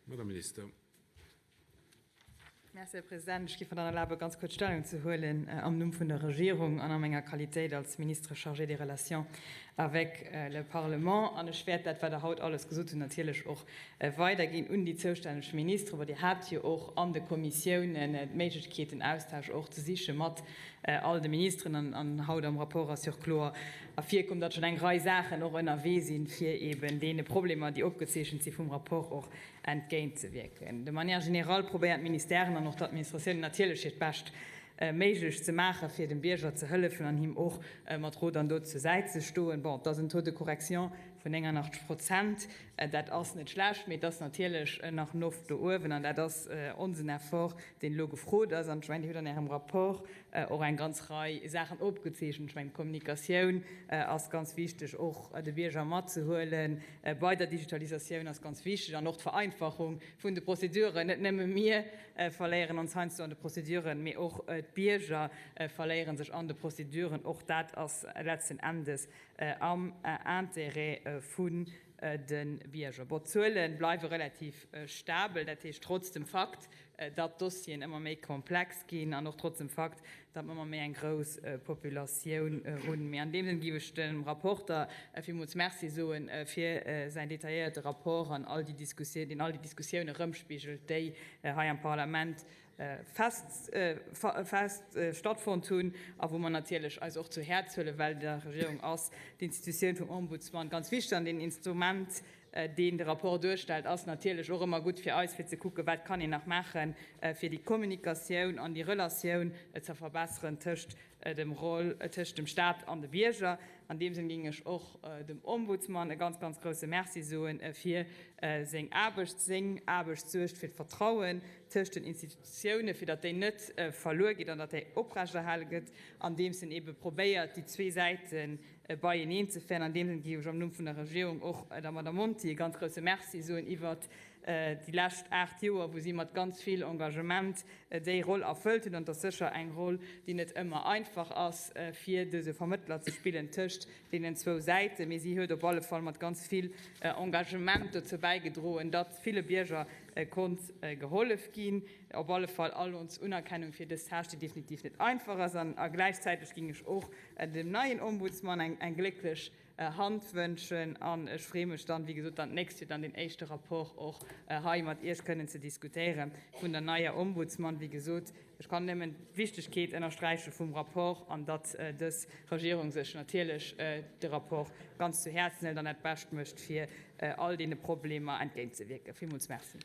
Madame Minister. Merci, Här President. Ech géif mer dann erlaben, ganz kuerz Stellung ze huelen am Numm vun der Regierung an a menger Qualitéit als Ministre chargée des relations avec le Parlement. An ech wäert dat, wat Der haut alles gesot hutt, natierlech och weiderginn un déi zoustänneg Ministere. Bon, Dir hat jo och an de Kommissiounen d'Méiglechkeet, den Austausch och ze siche mat all de Ministeren. An haut am Rapport ass jo och kloer ervirkomm, datt schonn eng Rei Saachen och ënnerwee sinn, fir eeben deene Problemer, déi opgezeechent si vum Rapport, och entgéintzewierken. De manière générale probéieren d'Ministèren an och d'Administratiounen natierlech hiert Bescht méiglech ze maachen, fir dem Bierger ze hëllefen an him och mat Rot an Dot zur Säit ze stoen. Bon, et ass en Taux de correction vun 89 Prozent, dat ass net schlecht, mee et ass natierlech nach Loft do uewen an dat ass onsen Effort, deen elo gefrot ass. An ech mengen, Dir hutt an Ärem Rapport och eng ganz Rei Saachen opgezeechent. Ech mengen, d'Kommunikatioun ass ganz wichteg, och de Bierger matzehuelen bei der Digitalisatioun ass ganz wichteg an och d'Vereinfachung vun de Prozeduren. Net nëmme mir verléieren ons heiansdo an de Prozeduren, mee och d'Bierger verléiere sech an de Prozeduren. Och dat ass letzten Endes am Intérêt vun de Bierger. Bon, d'Zuele bleiwe relativ stabel, dat heescht trotz dem Fakt, datt d'Dossieren ëmmer méi komplex ginn an och trotz dem Fakt, datt mer ëmmer méi eng grouss Populatioun hunn. Mee an deem Sënn géif ech dem Rapporter villmools Merci soe fir säin detailléierte Rapport an all déi Diskussioun, deen all déi Diskussioune erëmspigelt, déi hei am Parlament fest fest stattfonnt hunn a wou mer natierlech eis och zu Häerz huelen, well der Regierung ass d'Institutioun vum Ombudsman ganz wichteg an deen Instrument, deen de Rapport duerstellt, ass natierlech och ëmmer gutt fir eis, fir ze kucken, wat kann een nach maachen, fir déi Kommunikatioun an déi Relatioun ze verbesseren tëscht dem Rôle, tëscht dem Stat an de Bierger. An deem Sënn géing ech och dem Ombudsman e ganz, ganz grouse Merci soe fir seng Aarbecht. Seng Aarbecht suergt fir d'Vertrauen tëscht den Institutiounen, fir datt déi net verluer geet an datt déi oprechterhale gëtt, andeems en eebe probéiert, déi zwee Säiten beieneen ze féieren. An deem Sënn géif ech am Numm vun der Regierung och der Madame Monti e ganz grouse Merci soen iwwert déi lescht 8 Joer, wou si mat ganz vill Engagement déi Roll erfëllt huet. An et ass sécher eng Roll, déi net ëmmer einfach ass, fir dëse Vermëttler ze spillen tëscht deenen zwou Säiten. Mee si huet op alle Fall mat ganz vill Engagement dozou bäigedroen, datt ville Bierger konnt gehollef ginn. Op alle Fall all ons Unerkennung fir dës Tâche, déi definitiv net einfach ass. A gläichzäiteg géing ech och dem neien Ombudsmann eng glécklech Hand wënschen an ech freeë mech dann, wéi gesot, dann d'nächst Joer dann deen éischte Rapport och hei mat Iech kënnen ze diskutéiere vun der neier Ombudsmann. Wéi gesot, ech kann nëmmen d'Wichtegkeet ënnersträiche vum Rapport an datt dës Regierung sech natierlech de Rapport ganz zu Häerzen hëlt an dat Bescht mécht, fir all deene Problemer entgéintzewierken. Villmools Merci.